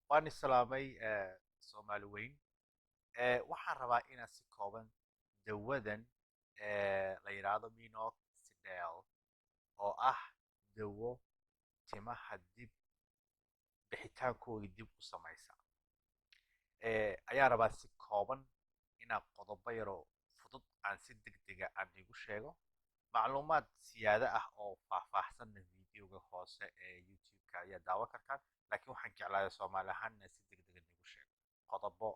Waan islaamay Soomaali weyn. Waxaan rabaa inaan si kooban dawadan la yidhaahdo minoxidil, oo ah dawo timaha dib bixitaankoodii dib u samaysa, ayaan rabaa si kooban inaan qodobo yaroo fudud aan si degdega aan igu sheego. Macluumaad siyaado ah oo faahfaahsanna videoga hoose ee YouTube-ka ayaa daawan kartaan, laakiin waxaan jeclaaday Soomaali ahaan inaan si degdega igu sheego qodobo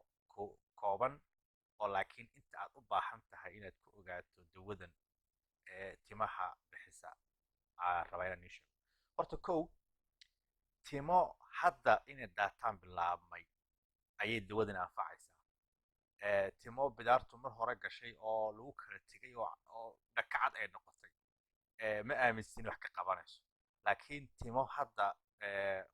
kooban oo laakiin inta aad u baahan tahay inaad ku ogaato dawadan ee timaha bixisa aan rabaa inaan ii sheego. Horta kow, timo hadda inay daataan bilaabmay ayay dawadan anfacaysaa. Timo bidaartu mar hore gashay oo lagu kala tegay oo dhakacad ay noqotay, ma aaminsin wax ka qabanayso. Laakiin timo hadda,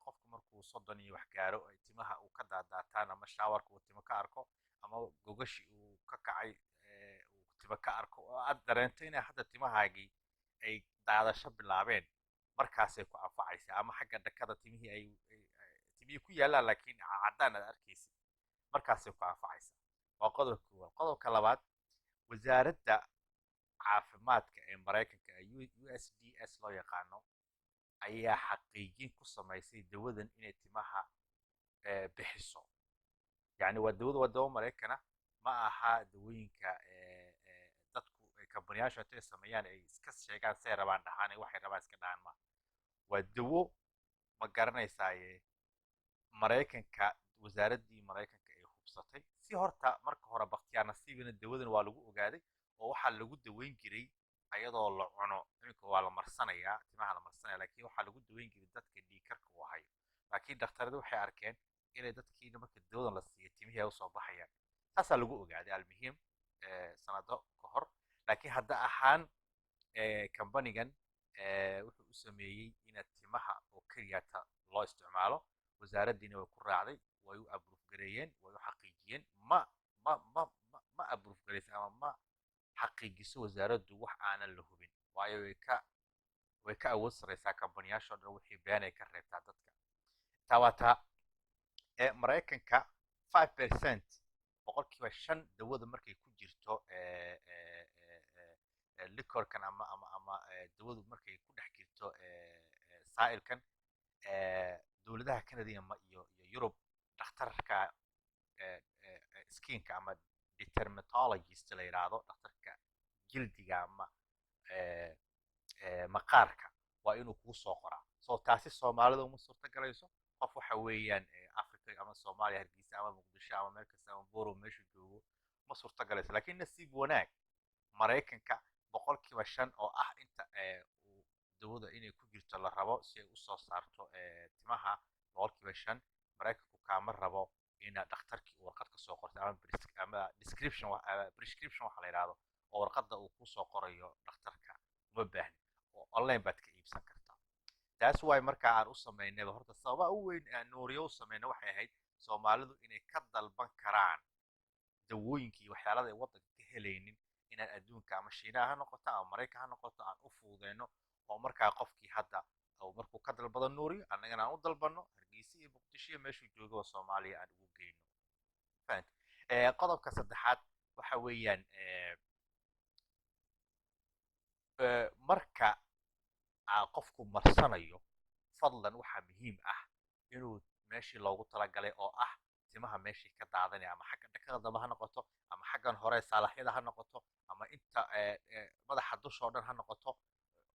qofku markuu 30 iyo wax gaaro, ay timaha uu ka daadaataan, ama showerka uu timo ka arko, ama gogashi uu ka kacay uu timo ka arko, oo aad dareento inay hadda timahaagii ay daadasho bilaabeen, markaasay ku anfacaysaa. Ama xagga dhakada timihii ay timihii ku yaallaan laakiin caddaan aad arkaysid, markaasay ku anfacaysaa. Waa qodobka koowaad. Qodobka labaad, Wasaaradda Caafimaadka ee Maraykanka ee USDS loo yaqaano ayaa xaqiijin ku samaysay dawadan inay timaha bixiso. Yacni waa dawada, waa dawo Maraykana, ma aha dawooyinka dadku kambaniyaashu intay sameeyaan ay iska sheegaan say rabaan dhahaan, waxay rabaan iska dhahaan. Ma waa dawo, ma garanaysaaye, Maraykanka, wasaaraddii Maraykanka ay hubsatay. Si horta marka hore bakhtiyaar nasiibina dawadan waa lagu ogaaday oo waxaa lagu daweyn jiray ayadoo la cuno. Iminka waa la marsanayaa, timaha la marsanaya, laakiin waxaa lagu daweyn jiray dadka dhiigkarka uu hayo. Laakiin dhakhtaradu waxay arkeen inay dadkiina marka dawadan la siiyo timihii ay usoo baxayaan. Saasaa lagu ogaaday almuhiim sanado ka hor. Laakiin hadda ahaan kambanigan wuxuu u sameeyey inaad timaha oo keliyata loo isticmaalo. Wasaaraddiina way ku raacday, way u approve gareeyeen, way u xaqiijiyeen. Ma approve gareysa ama ma xaqiijiso wasaaraddu wax aanan la hubin, waayo way ka awood sareysaa kambaniyaasha oo dhan. Wixii been ay ka reebtaa dadka. Taa waa taa. Maraykanka 5%, 5%, dawada markay ku jirto liquorkan ama dawadu markay ku dhex jirto saa'ilkan, dowladaha Canada iyo Yurub dhakhtarka skinka ama dermatologist la yidhaahdo, dhakhtarka jildiga ama maqaarka, waa inuu kuu soo qoraa. So taasi Soomaalida uma suurta galayso. Qof waxa weeyaan Africa ama Soomaaliya, Hargeysa ama Muqdisho ama meel kasta ama Boro meeshu joogo, ma suurta galayso. Laakiin nasiib wanaag Maraykanka 5% oo ah inta uu dawada inay ku jirto la rabo si ay usoo saarto timaha, 5% Maraykanku kaama rabo inaad dhakhtarkii uu warqad ka soo qorto ama description ama prescription waxa la yidhahdo oo warqadda uu kusoo qorayo dhakhtarka uma baahni, oo online baad ka iibsan kartaa. Taas waay markaa aan u samaynayba. Horta sababaha u weyn aan Nuuriyo u samaynay waxay ahayd Soomaalidu inay ka dalban karaan dawooyinkii, waxyaalada ay waddanka ka helaynin, inaan adduunka ama Shiinaha ha noqoto ama Maraykan ha noqoto aan u fududeyno, oo markaa qofkii hadda oo markuu ka dalbado Nuuriyo, annagana aan u dalbano Hargeysa iyo Muqdisho iyo meeshuu joogaba Soomaaliya aan ugu geyno. Fahant? Qodobka saddexaad waxa weeyaan, marka aa qofku marsanayo, fadlan waxaa muhiim ah inuu meeshii loogu talagalay, oo ah timaha meeshii ka daadanaya, ama xagga dhakada dambe ha noqoto, ama xaggan hore saalaxyada ha noqoto, ama inta madaxa dusha oo dhan ha noqoto,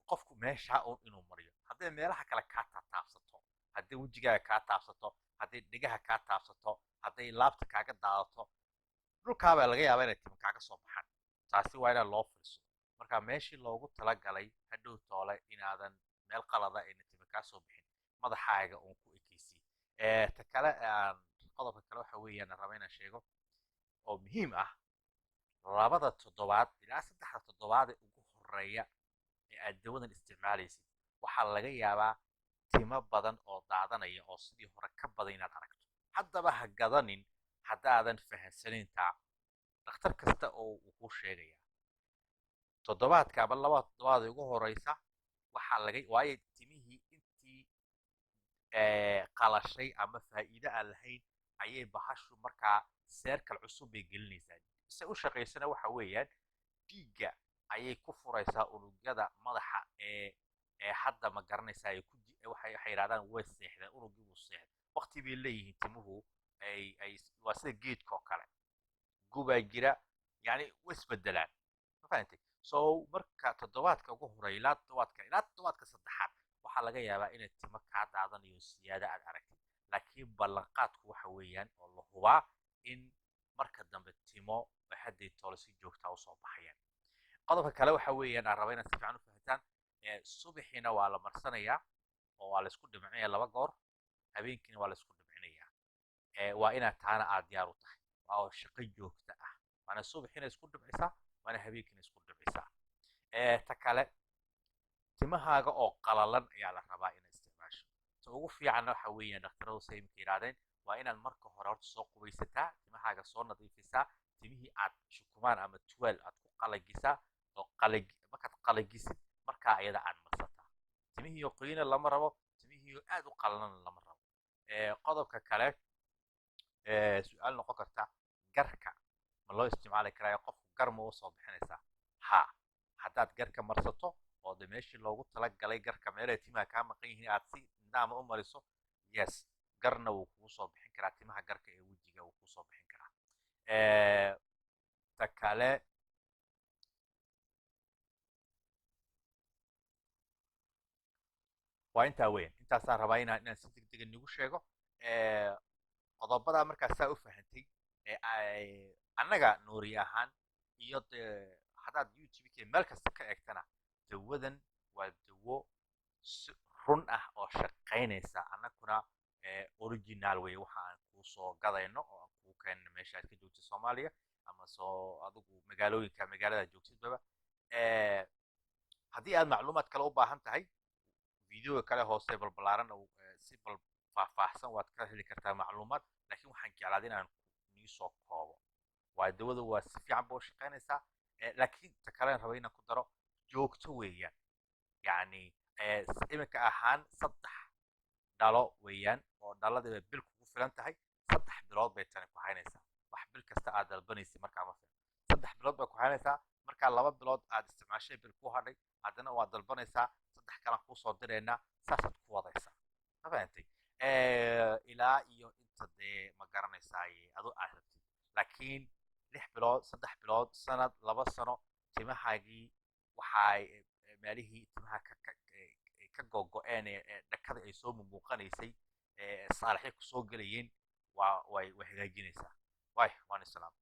qofku meeshaa uun inuu mariyo. Hadday meelaha kale kaa taabsato, hadday wejigaaga kaa taabsato, hadday dhegaha kaa taabsato, hadday laabta kaaga daadato, dhulkaabaa laga yaabaa inay tima kaaga soo baxaan. Taasi waa inaa loo fiirsado. Marka meeshii loogu talagalay, hadhow toole inaadan meel qalada ayna tima kaa soo bixin, madaxaaga uun ku ekeysi. Ta kale aan qodobka kale waxa weeyaan aan raba inaan sheego oo muhiim ah, 2da toddobaad ilaa 3da toddobaad ee ugu horeeya ee aad dawadan isticmaalaysid, waxaa laga yaabaa timo badan oo daadanaya oo sidii hore ka badan inaad aragto. Haddaba ha gadanin haddaadan fahansanayn taa. Dhakhtar kasta oo uu kuu sheegaya toddobaadka ama 2da toddobaad ee ugu horeysa waxaa laga waayo timihii intii Qalashay ama faa'iido aan lahayn ayay bahashu markaa cycle cusub bay gelinaysaa. Se u shaqaysana waxa weeyaan dhiigga ayay ku furaysaa unugyada madaxa ee hadda, ma garanaysaa, ay ku waxay yidhahdaan way seexdeen, unugii buu seexday. Waqti bay leeyihiin timuhu ay waa sida geedka oo kale, gubaa jira, yani way isbedelaan, ma fahantay? So marka toddobaadka ugu horeeya ilaa toddobaadka saddexaad waxaa laga yaabaa inay timo kaa daadanayo siyaada aad aragtid, laakiin ballanqaadku waxa weeyaan oo la hubaa in marka dambe timo ay hadday toole si joogtaa usoo baxayaan. Qodobka kale waxa weeyaan aan raba inaad si fiican u fahantaan, subaxiina waa la marsanayaa oo waa la isku dhibcinaya 2 goor, habeenkiina waa la isku dhibcinayaa. Waa inaad taana aad diyaar u tahay, waa oo shaqo joogta ah, waana subaxiina isku dhibcisaa, waana habeenkiina isku dhibcisaa. Ta kale, timahaaga oo qalalan ayaa la rabaa inaad isticmaasho. Ta ugu fiicanna waxa weeyaan, dhakhtaradu say iminka yidhahdeen, waa inaad marka hore horta soo qubaysataa, timahaaga soo nadiifisaa, timihii aad shukumaan ama tuwaal aad ku qalagisaa oo qalag markaad qalagisid markaa ayada aad marsataa. Timihii oo qoyana lama rabo, timihii oo aad u qalalan lama rabo. Qodobka kale, su-aal noqon karta: garka ma loo isticmaali karaa? Qofku gar ma u soo bixinaysaa? Ha, haddaad garka marsato oo de meeshii loogu talagalay garka, meelay timaha kaa maqan yihiin, aad si nidaama u mariso, yes, garna wuu kugu soo bixin karaa. Timaha garka ee wejiga wuu kuu soo bixin karaa. Ta kale waa intaa weyn. Intaasaan rabaa inaan si degdega nigu sheego. Qodobadaa markaa saa u fahantay, annaga Nuuriye ahaan iyo dee haddaad YouTube meel kasta ka eegtana, dawadan waa dawo si run ah oo shaqaynaysa. Annaguna original wey waxa aan kuu soo gadayno oo aan kuu keenno meesha aad ka joogtid Soomaaliya ama soo adigu magaalooyinka magaalada joogtidbaba. Haddii aad macluumaad kale u baahan tahay, videoga kale hoose balbalaaran si bal faahfaahsan waad ka heli kartaa macluumaad, laakiin waxaan jeclaaday inaan nii soo koobo. Waa dawada, waa si fiican ba u shaqaynaysaa, laakiin ta kale aan rabay inaan ku daro, joogto weeyaan. Yacni iminka ahaan 3 dhalo weeyaan oo dhaladiiba bil kugu filan tahay. 3 bilood bay tani ku haynaysaa. Wax bil kasta aad dalbanaysid markaa ma filan. 3 bilood bay ku haynaysaa. Markaa 2 bilood aad isticmaashay, bil ku hadhay, haddana waad dalbanaysaa, 3 kalaan kuusoo diraynaa, saasaad ku wadaysaa, ma fahantay? Ilaa iyo inta dee, ma garanaysaa, adu aad rabtid, laakiin 6 bilood, 3 bilood, sanad, 2 sano, timahaagii waxay meelihii timaha ka gogo-een ee dhakada ay soo muuqanaysay, saalaxyo kusoo gelayeen, waa way hagaajinaysaa. Way waan islaam.